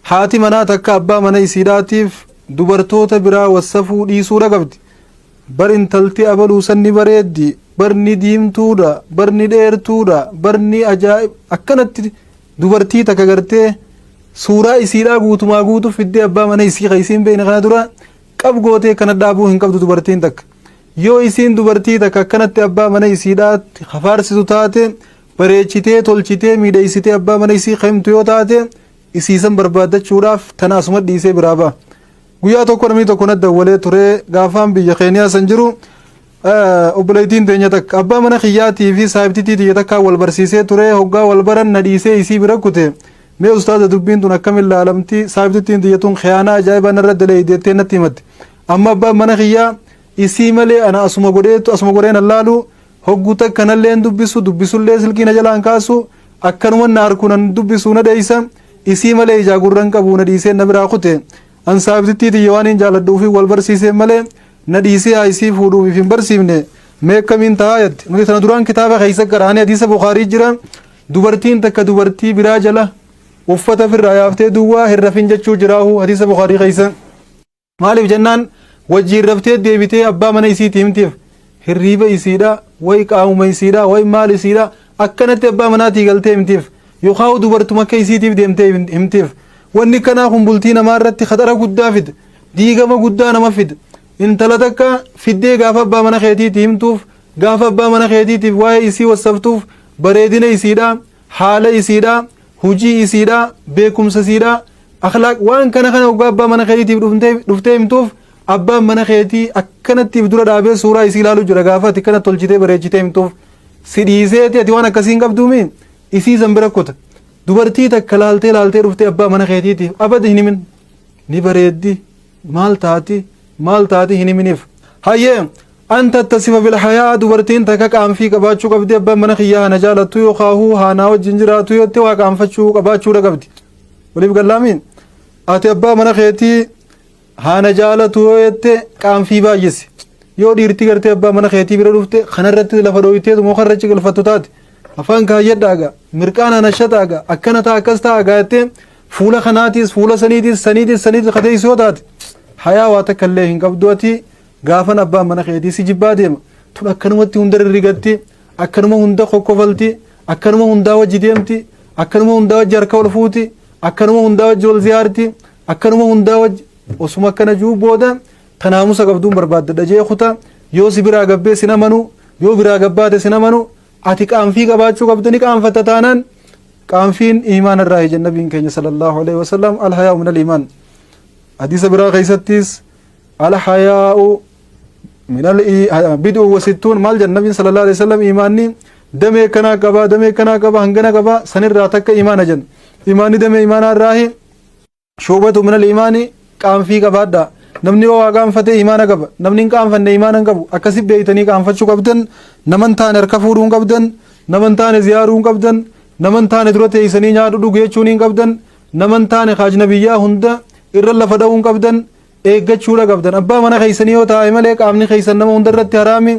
Haati manaa takka abbaa mana isiidhaatiif dubartoota biraa wassafuu dhiisuudha qabdi. Bar intalti abaluu san ni bareeddi, bar ni diimtuudha, bar ni dheertuudha, bar ni ajaa'ib akkanatti dubartii takka gartee suuraa isiidhaa guutumaa guutuu fiddee abbaa mana isii ka isiin beekne kana dura qab gootee kana dhaabuu hin qabdu dubartiin takka. Yoo isiin dubartii takka akkanatti abbaa mana isiidhaatti hafaarsitu taate, bareechitee tolchitee miidheessitee abbaa mana isii ka himtu yoo taate, isiisan barbaaddachuudhaaf tana asuma dhiisee biraa ba'a. Guyyaa tokko namni tokko na dawwalee ture. Gaafaan biyya Keeniyaa san jiru obboleettiin teenya takka abbaa mana kiyyaatii fi saahibtitii tiyya takkaa wal barsiisee ture. Hoggaa wal baran na dhiisee isii bira kute. Mee ustaaza, dubbiin tun akkamiin laalamti? Saahibtittiin tiyya tun khiyaanaa ajaa'ibaa narra daleeyde jettee natti himatte. Amma abbaan mana kiyyaa isii malee ana asuma godheetu asuma godhee na laalu, hogguu takka nallee hin dubbisu, dubbisullee silkii na jalaan kaasu, akkanuma na harku nan dubbisu, na dheeysa, isii malee ijaa gurra hin qabu, na dhiisee na biraa kute. An saahibtittii tiyya waan hin jaaladhuufi wal barsiisee malee na dhiisee haa isii fuudhuuf hin barsiifne. Mee akkamiin tahaa jette. Nuti tana duraan kitaaba keessa qaraanee, hadiisa Bukaarii jira, dubartiin takka dubartii biraa jala uffata ofirraa yaaftee duwwaa hin rafin jechuu jiraahu hadiisa Bukaarii keessa. Maaliif jennaan, wajjiin raftee deebitee abbaa mana isiitii himtiif, hirriiba isiidha way, qaamuma isiidha way, maal isiidha, akkanatti abbaa manaatii galtee himtiif yookaan dubartuma akka isiitiif deemtee himtiif. Wanni kanaa kun bultii namaa irratti khaxara guddaa fida, diigama guddaa nama fida. Intala takka fiddee gaafa abbaa mana keetiitii himtuuf, gaafa abbaa mana keetiitiif waa'ee isii wassaftuuf, bareedina isiidha, haala isiidha, hujii isiidha, beekumsa isiidha, akhlaaq, waan kana kana hoggaa abbaa mana keetiitiif dhuftee himtuuf, abbaan mana keetii akkanattiif dura dhaabee suuraa isii ilaalu jira. Gaafa ati kana tolchitee bareechitee himtuuf, si dhiiseeti ati waan akkasii hin qabduumi isii san bira kuta. Dubartii takka laaltee laaltee dhuftee abbaa mana keetiitiif abada hin himin. Ni bareeddi, maal taati, maal taati, hin himiniif. Hayyee, an tattasifa bilhayaa, dubartiin takka qaanfii qabaachuu qabdi. Abbaan mana kiyyaa hana jaalattu yookaan haanaa wajjin jiraatu yootti waa qaanfachuu qabaachuudha qabdi. Waliif gallaamiin, ati abbaa mana keetii haana jaalatu yoo jette, qaanfii baay'isi. Yoo dhiirti gartee abbaa mana keetii bira dhufte kanarratti lafa dhooyteetu moo karra ciqilfattu taate, afaan kaayyadhaaga, mirqaan hanashataaga, akkana ta'a, akkas ta'a jettee fuula kanaatiis fuula saniitiis saniitiis saniitiis kateessu yoo taate, hayaa waa takka illee hin qabdu. Ati gaafan abbaan mana keetii si jibbaa deema. Tun akkanumatti hunda rirrigatti, akkanuma hunda kokkofalti, akkanuma hundaa wajji deemti, akkanuma hundaa wajji harka ol fuuti, akkanuma hundaa wajji wal ziyaarti, akkanuma hundaa wajji osuma akkana juu booda tanaamusa qabduun barbaaddadha jee kuta. Yoo si biraa gabbee sin amanu, yoo biraa gabbaate sin amanu. Ati qaanfii qabaachuu qabda. Ni qaanfatta taanaan, qaanfiin iimaan irraa hijan. Nabiin keenya sallallahu alaihi wasallam "Alhayaa'u min al-iimaan", hadiisa biraa keessattis "Alhayaa'u min al bid'u wa sittuun" maal jedhan nabiin sallallahu alaihi wasallam? Iimaanni damee kanaa qaba, damee kanaa qaba, hangana qaba, sanirraa takka iimaana jedhan. Iimaanni damee iimaanaa irraahi, shuubatu min al-iimaani. Qaanfii qabaadha. Namni yoo waa qaanfate iimaana qaba, namni hin qaanfanne iimaana hin qabu. Akkasi beeytanii qaanfachuu qabdan. Nama hin taane harka fuudhuu hin qabdan, nama hin taane ziyaaruu hin qabdan, nama hin taane dura teessanii nyaadhu dhugu jechuun hin qabdan, nama hin taane kaajnabiyyaa hunda irra lafa dha'uu hin qabdan. Eeggachuudha qabdan. Abbaa mana keessanii yoo taa'e malee qaamni keessan nama hunda irratti haraami.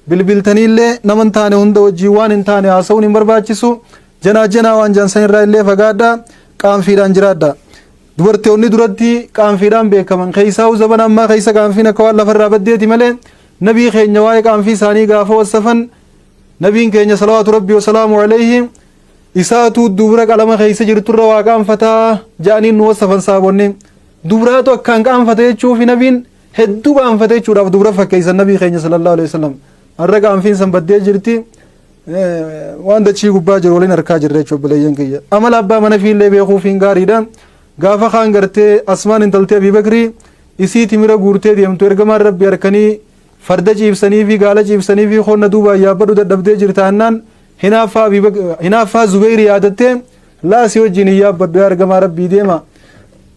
Bilbiltaniillee nama hin taane hunda wajjin waan hin taane haasa'uun hin barbaachisu. Janaa janaa waan jaansan irraa illee fagaadha, qaanfiidhaan jiraadha. Dubartoonni duratti qaanfiidhaan beekaman, keessaa zabana ammaa keessa qaanfiin akka waan lafarraa baddeeti malee, nabii keenya waa'ee qaanfii isaanii gaafa wassafan, nabiin keenya salawaatu rabbii wasalaamu alayhi isaatu dubra qalama keessa jirturra waa qaanfataa ja'aniin nu wassafan saabonni. Dubraatu akkaan qaanfata jechuufi, nabiin hedduu qaanfata jechuudhaaf dubra fakkeessan nabii keenya sallallahu alaihi wasallam. Har'a qaanfiin san baddee jirti. Waan dachii gubbaa jiru waliin harkaa jirra jechuudha. Obboleeyyan kiyya, amala abbaa mana fiillee beekuuf hin gaariidha. Gaafa kaan gartee Asmaan intaltee Abii Bakrii isii timira guurtee deemtu, ergamaan rabbi harkanii farda ciibsanii fi gaala ciibsanii fi qonna duubaan yaabbadhu dadhabdee jirtaannaan, hinaaffaa Zubeyri yaadattee, "Laa, si wajjin hin yaabbadhu yaa ergamaa rabbii, deema"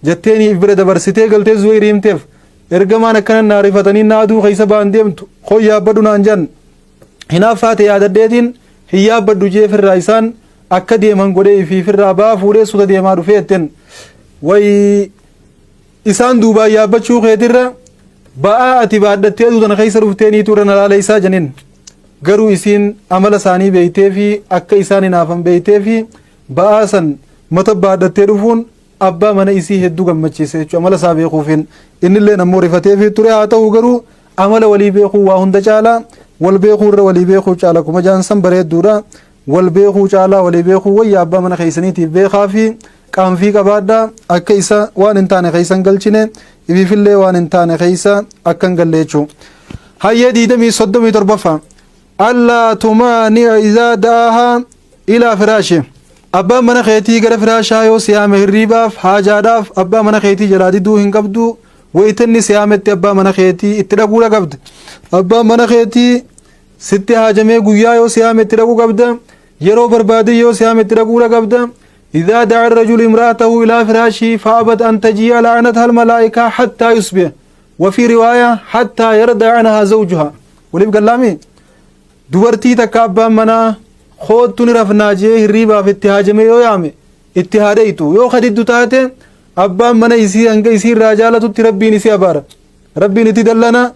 jetteeni bira dabarsitee galtee Zubeyri himteef. Ergamaan akkana na rifatanii na aduu keessa ba'an deemtu koo yaabbadhu naan jan, hinaaffaa ta'e yaadadheetiin hin yaabbadhu jee firraa isaan akka deeman godhee fi firraa ba'aa fuudhee suuta deemaa dhufee jetteen. Wayi, isaan duubaan yaabbachuu keetirra ba'aa ati baadhattee aduu tana keessa dhuftee niitu irra na laaleessaa janiin. Garuu isiin amala isaanii beeytee fi akka isaan hinaafan beeytee fi ba'aa san mata baadhattee dhufuun Abbaa mana isii hedduu gammachiise jechuudha amala isaa beekuufiin. Innilleen ammoo rifateefii ture. Haa ta'u garuu amala walii beekuu waa hunda caalaa, wal beekuu irra walii beekuu caala. Kuma jaansan bareedduudha. Wal beekuu caalaa walii beekuu wayya. Abbaa mana keessaniitiif beekaa fi qaanfii qabaadha, akka isa waan hin taane keessa hin galchine, ifiifillee waan hin taane keessa akka hin galle jechuudha. Hayyee, 37ffaa: Allaa tumaani'a idaa da'ahaa ilaa firaashi. Abbaan mana keetii gara firaashaa yoo siyaame, hirriibaaf, haajaadhaaf, abbaa mana keetii jalaa diduu hin qabdu. Waytanni siyaametti abbaa mana keetii itti dhaquudha qabda. Abbaan mana keetii sitti haajamee guyyaa yoo siyaame itti dhaquu qabda. Yeroo barbaade yoo siyaame itti dhaquudha qabda. إذا دعا الرجل امرأته إلى فراشه فأبت أن تجيء لعنتها الملائكة حتى يصبح، وفي رواية حتى يرضى عنها زوجها. وليف قلامي dubartii takka abbaan manaa koottu ni rafnaa jee hirriibaaf itti haajame yoo yaame, itti haadheeytu. Yoo kadiddu taate, abbaan mana isii hanga isii irraa jaalatutti Rabbiin isii abaara, Rabbiin itti dallana,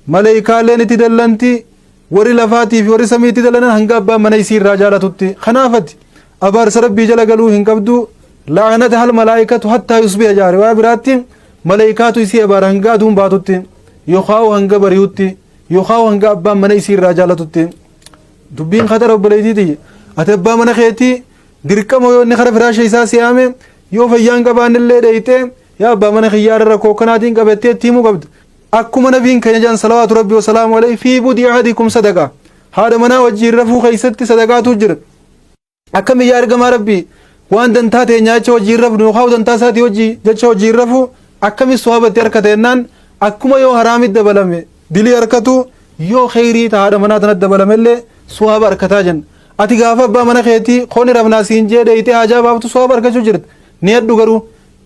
maleeykaaleen itti dallanti, warri lafaatii fi warri samii itti dallanan hanga abbaan mana isii irraa jaalatutti. Kanaafati abaarsa Rabbii jala galuu hin qabdu. لعنتها الملائكة حتى يصبح jaa. Riwaa biraatti maleeykaatu isii abaara hanga aduun baatutti, yookaan hanga bari'utti, yookaan hanga abbaan mana isii irraa jaalatutti. Dubbiin katara, obboleettiiti. Ati abbaa mana keetii dirqama yoo inni kara firaasha isaa si'aame, yoo fayyaan qabaannillee dheeyxee, yaa abbaa mana kiyyaa, irra rakkoo kanaatiin qabattee itti himuu qabda. Akkuma nabiin keenya jedhan صلوات ربي وسلامه عليه: في بضع أحدكم صدقة. Haadha manaa wajjiin rafuu keessatti sadaqaatu jira. Akkami yaa ergamaa Rabbii? Waan dantaa ta'e nyaacha wajjiin rafnu yookaan dantaa isaatii wajjii jecha wajjiin rafu akkamis sawaabatti harkata jennaan, akkuma yoo haraamitti dabalame dilii harkatu, yoo kheyrii ta haadha manaa tanatti dabalamellee sawaaba harkataa jenna. Ati gaafa abbaa mana keetii kooni rafnaa siin jee dheeyitee haajaa baaftu sawaaba harkachuu jirta. Ni addu garuu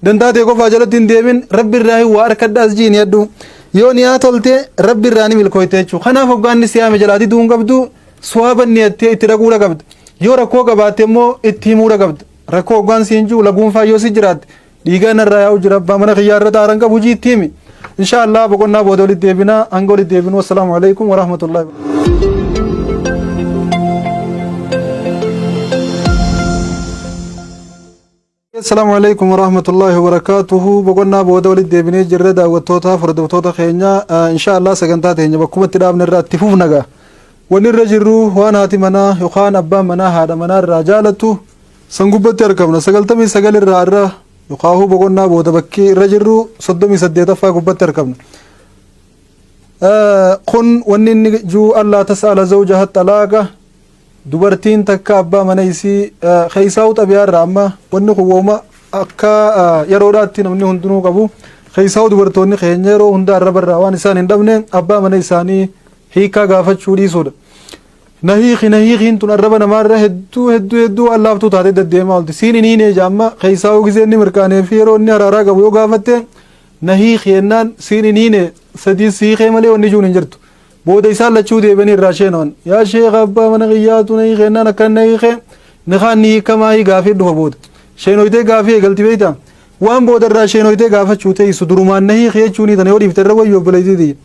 dantaa ta'e qofaa jalatti hin deemin. Rabbi irraa waa harkadhaas jii ni addu. Yoo niyaa tolte, Rabbi irraa ni milkooyte jechuudha. Kanaaf hoggaanni siyaame jalaa diduu hin qabdu. Sawaaba niyattee itti dhaquudha qabda. Yoo rakkoo qabaatte immoo itti himuudha qabda. Rakkoo hoggaan siin jiru laguunfaa yoo si jiraatte, dhiigaa narraa yaa'u jira, abbaa mana kiyyaa irra xaaran qabu jii itti himi. Insha Allah boqonnaa booda walitti deebinaa. Hanga walitti deebinu, والسلام عليكم ورحمة الله. السلام عليكم ورحمة الله وبركاته. Boqonnaa booda walitti deebinee jirra. Daawwattoota, hordoftoota keenya, insha Allah sagantaa teenya bakkumatti dhaabne irraa itti fufna gaa. Wanni irra jirru waan haati manaa yookaan abbaan manaa haadha manaa irraa jaalattu san gubbatti argamna. 99 irraa irra yookaan boqonnaa booda bakkee irra jirru 38ffaa gubbatti argamna. Kun wanni inni juu: ألا تسأل زوجها الطلاق. Dubartiin takka abbaa mana isii keessaa'u xabiyaarra amma wanni kun wooma akka yeroodhaatti namni hundinuu qabu. Keessaa'u dubartoonni keenya yeroo hunda arrabarraa waan isaan hin dhabne abbaa mana isaanii hiikaa gaafachuu dhiisuudha. Nahiiki nahiikiin tun arraba namaarra hedduu hedduu hedduu waan laaftuu taatee deddeemaa oolti. Siin hin hiinee jaamma. Keessaa'u gisee inni mirkaanee fi yeroo inni haraaraa qabu yoo gaafatte, nahiiki jennaan, siin hin hiine, sadii siikee malee wanni juun hin jirtu. Booda isaan lachuu deebanii irraa sheenawan. Yaa sheekha, abbaa mana kiyyaatu na hiikennaan akkan na hiike, nikaan ni hiikamaa gaafii dhufa. Booda sheenoytee gaafii eegalti beeyta. Waan booda irraa sheenoytee gaafachuu teessu durumaan na hiike jechuun tana yoo dhiifte irra wayyoo, obboleettiiti.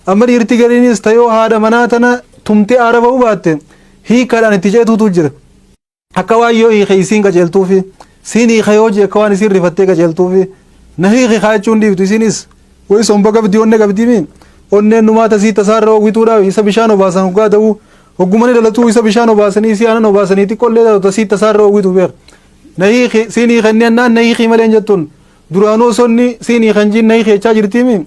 Amma dhiirti gariinis tayoo haadha manaa tana tumtee aara ba'uu baatte hiikaadhaan itti ceetuutu jira. Akka waan yoo hiike isiin qajeeltuufi, siin hiika yoo jee akka waan isiin rifattee qajeeltuufi na hiiki kaa jechuun dhiiftu. Isinis wayi somba qabdi, onne qabdi. Onneen numaa tasii tasaarra oowwituudha. Isa bishaan obaasan hoggaa ta'uu, hoggumani dhalatuu isa bishaan obaasanii, isii aanan obaasanii, xiqqoollee tasii tasaarra oowwitu beek. Na hiiki, siin hiikannee annaan na hiikii malee jettuun duraanuu osoo inni siin hiikan jiin na hiiki jechaa jirtiimi.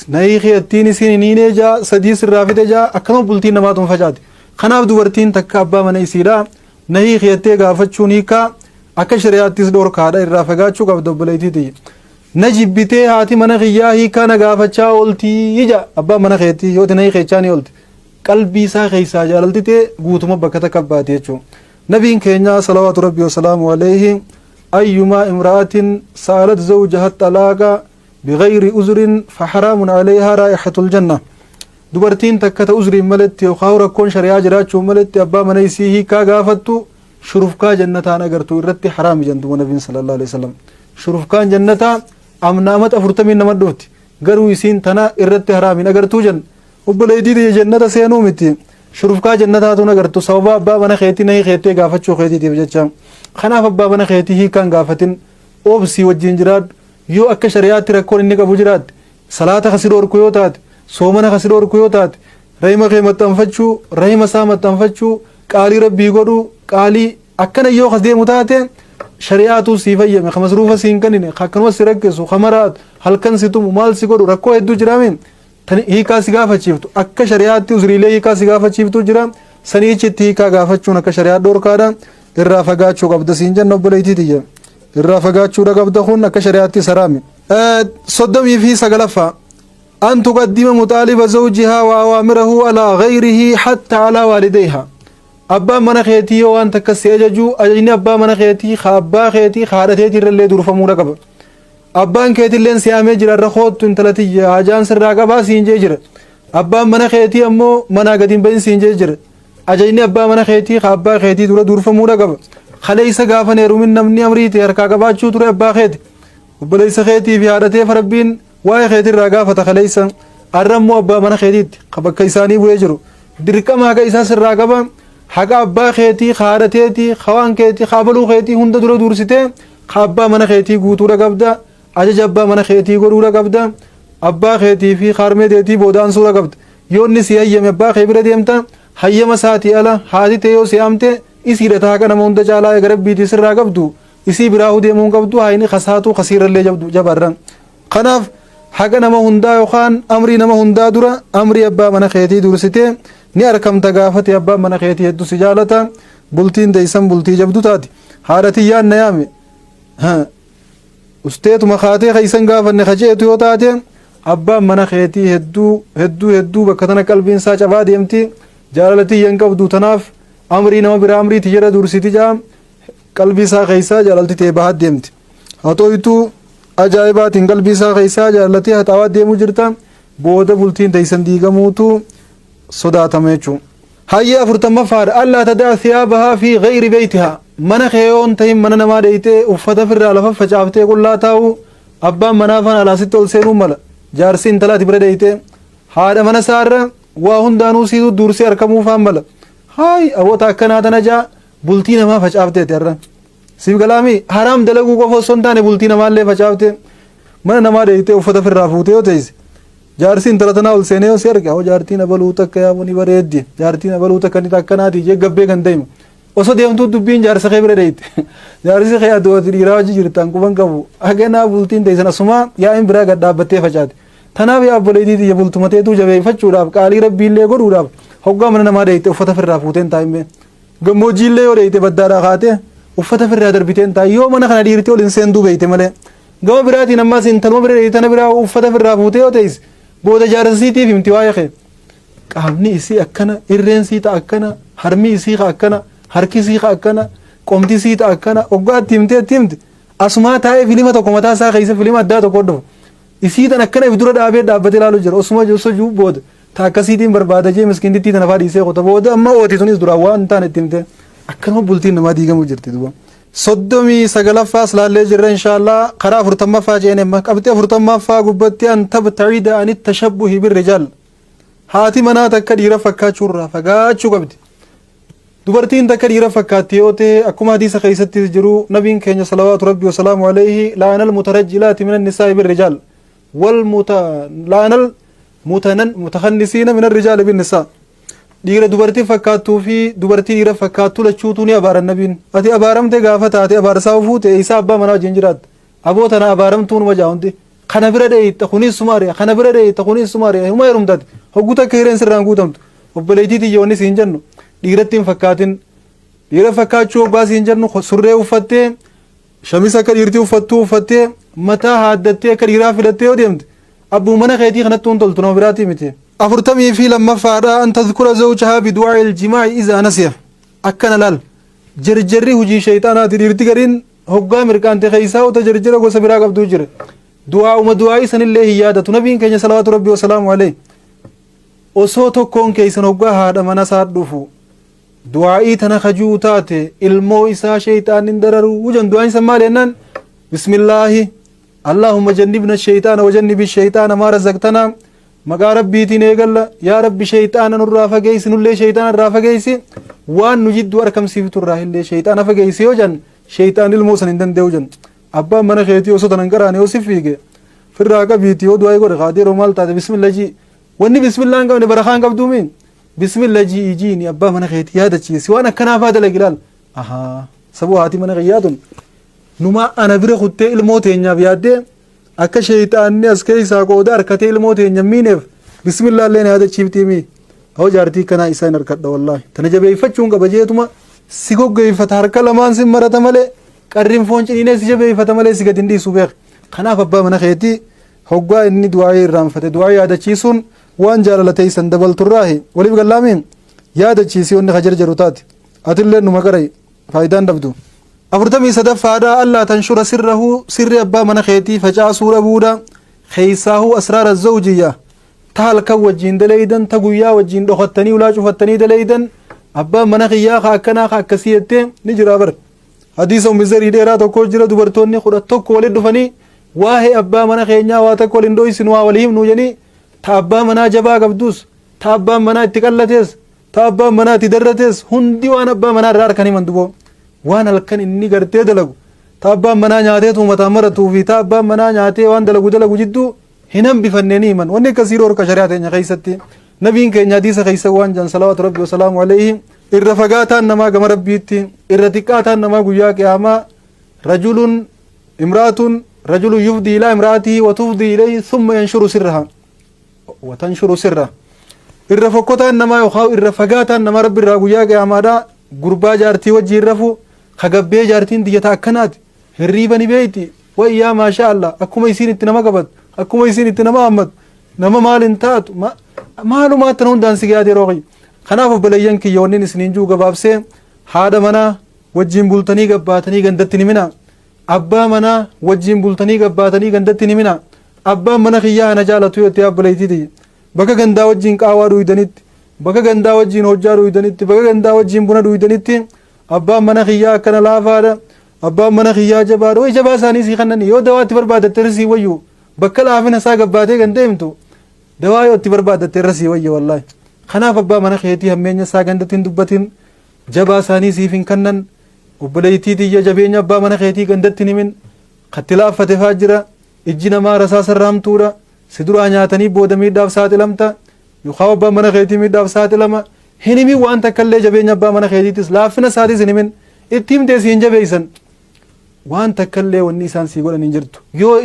Na hiiki attiin isiin hin hiinee jaa, sadii sirraa fixe jaa, akkama bultiin namaa tun facaati. Kanaaf dubartiin takka abbaa mana isiidha na hiiki jettee gaafachuun hiikaa akka shari'aattis dhorkaadha, irraa fagaachuu qabda, obboleettiiti. Na jibbitee haati mana kiyyaa hiikaa na gaafachaa ooltii ija. Abbaan mana keetii yoo na hiikechaa ni oolti, qalbii isaa keessaa jaalaltitee guutuma bakka takka baate jechuudha. Nabiin keenya صلوات ربي وسلامه عليه: أيما امرأة سألت زوجها الطلاق بغير عذر فحرام عليها رائحة الجنة. Dubartiin takka ta uzriin maletti yookaan rakkoon shari'aa jiraachuu maletti abbaa mana isii hiikaa gaafattu, shurufkaa jannataan agartu, irratti haraami jantuma nabiin صلى الله عليه وسلم. Shurufkaan jannataa amnaamat 40 nama dhufti, garuu isiin tana irratti haraamin agartuu jan. Obboleettii, jannata seenuu miti, shurufkaa jannataatu agartu sababa abbaa mana keetii na hiikeettee gaafachuu keetiitiif jecha. Kanaaf abbaa mana keetii hiikaan gaafatin. Obsii wajjin jiraadhu. Yoo akka shari'aatti rakkoon inni qabu jiraatte, salaata kasi dhoorku yoo taate, soomana kasi dhoorku yoo taate, rahima kee maxxanfachuu, rahima isaa maxxanfachuu, qaalii rabbii godhuu, qaalii akkana yoo kas deemu taate, shari'aatu sii fayyame, ka masruufa siin kennine, ka akkanuma si rakkisu, ka maraatu, halkan si tumu, maal si godhu, rakkoo hedduu jiraame tan hiikaa si gaafachiiftu. Akka shari'aatti uzriilee hiikaa si gaafachiiftu jira. Saniichitti hiikaa gaafachuun akka shari'aa dhorkaadha. Irraa fagaachuu qabda siin jenna, obboleettii tiyya. Irraa fagaachuudha qabda, kun akka shari'aatti saraame. 39ffaa, أن تقدم مطالب زوجها وأوامره على غيره حتى على والديها. Abbaan mana keetii yoo waan takka si ajaju, ajajni abbaa mana keetii ka abbaa keetii ka haadha teetii irrallee durfamuudha qaba. Abbaan keetilleen si amee jira, irra koottu intala tiyya, hajaan sirraa qabaa siin jee jira. Abbaan mana keetii ammoo manaa gadi hin bahin siin jee jira. Ajajni abbaa mana keetii ka abbaa keetii dura durfamuudha qaba. Kaleessa gaafa heerumin namni amrii ta'e harkaa qabaachuu ture abbaa keeti. Obboleessa keetii fi haadha teef rabbiin waa'ee keetirraa gaafata kaleessa. Har'a immoo abbaa mana keetiitti ka bakka isaanii bu'ee jiru. Dirqama haqa isaa sirraa qaba. Haqa abbaa keetii, ka haadha teetii, ka waan keetii, ka abaluu keetii hunda dura dursitee ka abbaa mana keetii guutuudha qabda. Ajaja abbaa mana keetii godhuudha qabda. Abbaa keetii fi harmee teetii boodaansuudha qabda. Yoo inni si hayyame abbaa kee bira deemta. Hayyama isaatii ala haati tee yoo si amte, isiidha haqa nama hunda caalaa eega rabbiitii sirraa qabdu. Isii biraa deemuu hin qabdu, hayni kasaatu kasiirrallee jabdu jabarra. Kanaaf haqa nama hundaa yookaan amrii nama hundaa dura amrii abbaa mana keetii dursitee ni arkamta. Gaafate abbaan mana keetii hedduu si jaalata, bultiin teessan bultii jabdu taati. Haadha tiyyaan na yaame usteetuma kaatee keeysan gaafanne kaceetu yoo taate, abbaan mana keetii hedduu hedduu hedduu bakka tana qalbiin isaa cabaa deemti. Jaalala tiyya hin qabdu, tanaaf amrii nama biraa amrii tiyyara dursiti jaa, qalbii isaa keeysaa jaalalti ta'e bahaa deemti. Haa ajaa'ibaatiin qalbii isaa keeysaa jaalatee haxaawaa deemuu jirta, booda bultiin teessan diigamuutu sodaatama jechuudha. Hayyee, 40ffaadha. ألا تضع ثيابها في غير بيتها. Mana kee yoon ta'in mana namaa dheeytee uffata firraa lafa facaaftee qullaa taa'u, abbaan manaa fana alaasitti ol seenuu mala. Jaarsi intalaati bira dheeytee haadha mana isaarra waa hundaanuu siitu dursee argamuu faan mala. Haay, aboota akkanaa tana jaa bultii namaa facaafteeti har'a. Siif galaami, haraam dalaguu qofa osoo hin taane bultii namaallee facaaftee mana namaa dheeytee uffata firraa fuutee yoo teesse, jaarsi intala tanaa ol seenee yoo si arge, hoo jaartiin abaluu takka yaaboo ni bareeddi, jaartiin abaluu takka ni takkanaati jee gabbee kan deemu. Osoo deemtuu dubbiin jaarsa kee bira dheeyte. Jaarsi kee aduu ati dhiiraa hojii jirtan quban qabu. Haganaa bultiin teessan asumaa yaa'in biraa gad dhaabbattee facaate. Tanaaf yaa obboleettii tiyya, bultumateetuu jabeeffachuudhaaf, qaalii rabbiillee godhuudhaaf, hoggaa mana namaa dheeyte uffata firraa fuuteen taa'imee. Gammoojjiillee yoo dheeyte baddaadhaa kaatee uffata firraa darbiteen taa'e, yoo mana kana dhiirtii ol hin seentuu beeyte malee. Gama biraatiin ammas intaluma bira dheeyte tana biraa uffata firraa fuutee yoo teesse, booda jaarsa himti waa'ee kee. Qaamni isii akkana, irreen sii ta'a akkana, harmi isii ka akkana, harki isii ka akkana, qomti isii ta'a akkana, hoggaa itti himtee itti himte, asumaa taa'ee filima tokko mataa isaa keessa filima addaa tokko dhufu. Isii tan akkana if dura dhaabee dhaabbatee ilaalu jira. Osuma osoo jiru booda ta akkasiitiin barbaada jee miskiintittii tana faa dhiisee qota, booda amma ooti sunis duraan waan hin taane itti himte, akkanuma bultiin namaa diigamuu jirti duuba. 39ffaas laallee jirra inshaallah, karaa 40ffaa jeen amma qabxii 40ffaa gubbatti, أن تبتعد عن التشبه بالرجال. Haati manaa takka dhiira fakkaachuurraa fagaachuu qabdi. Dubartiin takka dhiira fakkaatti yoo ta'e, akkuma hadiisa keessatti jiru, nabiin keenya صلوات ربي وسلامه عليه لعن المترجلات من النساء بالرجال والمت لعن المتنن متخنثين من الرجال بالنساء. Dhiira dubartii fakkaattuu fi dubartii dhiira fakkaattuu lachuutu ni abaaran nabiin. Ati abaaramte gaafa taate abaarsaa fuute isaa abbaa manaa wajjin jiraatta. Aboo tana abaaramtuun wajaa hundi. Kana bira dheeyta kunis suma ari'a, kana bira dheeyta kunis suma ari'a, huma heerumtaati. Hogguu takka hireen sirraan guutamtu. Obboleettii tiyya, wanni siin jennu dhiiratti hin fakkaatin. Dhiira fakkaachuu hoggaa siin jennu, surree uffattee, shamisa akka dhiirtii uffattuu uffattee, mataa haaddattee, akka dhiiraa filattee yoo deemte, abbuu mana keetii kanatti hun toltu, nama biraatii miti. 42ffaadha. أن تذكر زوجها بدعاء الجماع إذا نسي. Akkana laal, jarjarri hujii shayxaanaati. Dhiirti gariin hoggaa mirqaante keeysaa uta jarjara gosa biraa qabduu jira. Du'aa'uma du'aa'ii sanillee hin yaadatu. Nabiin keenya صلوات ربي وسلامه عليه osoo tokkoon keeysan hoggaa haadha mana isaa dhufu du'aa'ii tana kajuu taate, ilmoo isaa shayxaan hin dararu wujan. Du'aa'iin san maal jennaan, بسم الله اللهم جنبنا الشيطان وجنب الشيطان ما رزقتنا. Maqaa rabbiitiin eegalla, yaa rabbi shayxaana nurraa fageessi, nullee shayxaana irraa fageessi, waan nu jidduu arkamsiiftu irraa illee shayxaana fageessi yoo jan, shayxaan ilmoo san hin danda'u jan. Abbaan mana keetii osoo tanan qaraane yoo si fiige firraa qabiiti, yoo du'aa godhe kaatee yeroo maal taate bismillah jii. Wanni bismillah hin qabne barakaa hin qabduumi. Bismillah jii jiini abbaa mana keetii yaadachiisi, waan akkanaa faa dalagi. Ilaal, ahaa, sabuu haati mana kiyyaa tun numa ana bira kuttee ilmoo teenyaaf yaaddee, akka sheeyxaanni as keessaa qooda harkatee ilmoo teenya miineef bismillah illee na yaadachiiftiimi. Hoo jaartii kanaa isaa hin harkadha, wallaahi tana jabeeffachuun qaba jeetuma si goggeeffata. Harka lamaan si marata malee, qarriin foon ciniinee si jabeeffata malee si gadi hin dhiisu, beek. Kanaaf abbaa mana keetii hoggaa inni du'aayii irraanfate du'aayii yaadachiisuun waan jaalala teessan dabalturraahi. Waliif gallaamiin yaadachiisi. Wanni ka jarjaru taate atillee numa qarai, faayidaan dhabdu. 43ffaadha, ألا تنشر سره, sirri abbaa mana keetii facaasuu dhabuudha. Keessaahuu أسرار الزوجية, ta halkan wajjiin daleeydan, ta guyyaa wajjiin dhokattanii ulaa cufattanii daleeydan. Abbaan mana kiyyaa ka akkanaa ka akkasii jettee ni jira bar. Hadiisa Ummi Zarii dheeraa tokko jira. Dubartoonni 11 walitti dhufanii, waa'ee abbaa mana keenyaa waa takka waliin dhoysinu, waa walii himnu jedhanii, ta abbaa manaa jabaa qabdus, ta abbaan manaa itti qallatees, ta abbaan manaa itti darratees, hundi waan abbaa manaa irraa harkan himan. Duboo waan halkan inni gartee dalagu, ta abbaan manaa nyaatee tuumataan maratuu fi ta abbaan manaa nyaatee waan dalagu dalagu jidduu hin hambifannee ni himan. Wanni akkasii dhorka shari'aa teenya keessatti. Nabiin keenya hadiisa keessa waan jedhan, صلوات ربي وسلامه عليه, irra fagaataan namaa gama Rabbiitti, irra xiqqaataan namaa guyyaa qiyaamaa, رجل امرأة رجل يفضي إلى امرأته وتفضي إليه ثم ينشر سرها وتنشر سره. Irra fokkotaan namaa yookaan irra fagaataan nama Rabbi irraa guyyaa qiyaamaadha gurbaa jaartii wajjiin rafu, kagabbee jaartiin diyyata akkanaati, hirriiba ni beeyti, wayyaa maashaa Allah, akkuma isiin itti nama qabatu, akkuma isiin itti nama hammatu, nama maal hin taatu, maalumaa tana hundaan si gaade yeroo kiyya. Kanaaf obboleeyyan kiyya, wannin isiniin juu gabaabsee, haadha manaa wajjiin bultanii gabbaatanii gandatti ni mina, abbaa manaa wajjiin bultanii gabbaatanii gandatti ni mina. Abbaan mana kiyyaa ana jaalatu yoo ta'e, obboleettiiti, bakka gandaa wajjiin qaawwaa dhuydanitti, bakka gandaa wajjiin hojjaa dhuydanitti, bakka gandaa wajjiin buna dhuydanitti, abbaan mana kiyyaa akkana laafaadha, abbaan mana kiyyaa jabaadha. Way jabaa isaanii sii kannani yoo dawaa itti barbaadatte irra sii wayyu. Bakka laafina isaa gabbaatee kan deemtu dawaa yoo itti barbaadatte irra sii wayyu, wallaahi. Kanaaf abbaa mana keetii hammeenya isaa gandatti hin dubbatin, jabaa isaanii siif hin kannan. Obboleettii tiyya, jabeenya abbaa mana keetii gandatti hin himin. Katti laaffate faa jira. Ijji namaa rasaasa irra hamtuudha. Si duraa nyaatanii booda miidhaaf saaxilamta, yookaan abbaan mana keetii miidhaaf saaxilama. Hin himin waan takka illee. Jabeenya abbaa mana keetiitis laaffina isaatis hin himin. Itti himtee si hin jabeessan. Waan takka illee wanni isaan sii godhan hin jirtu yoo.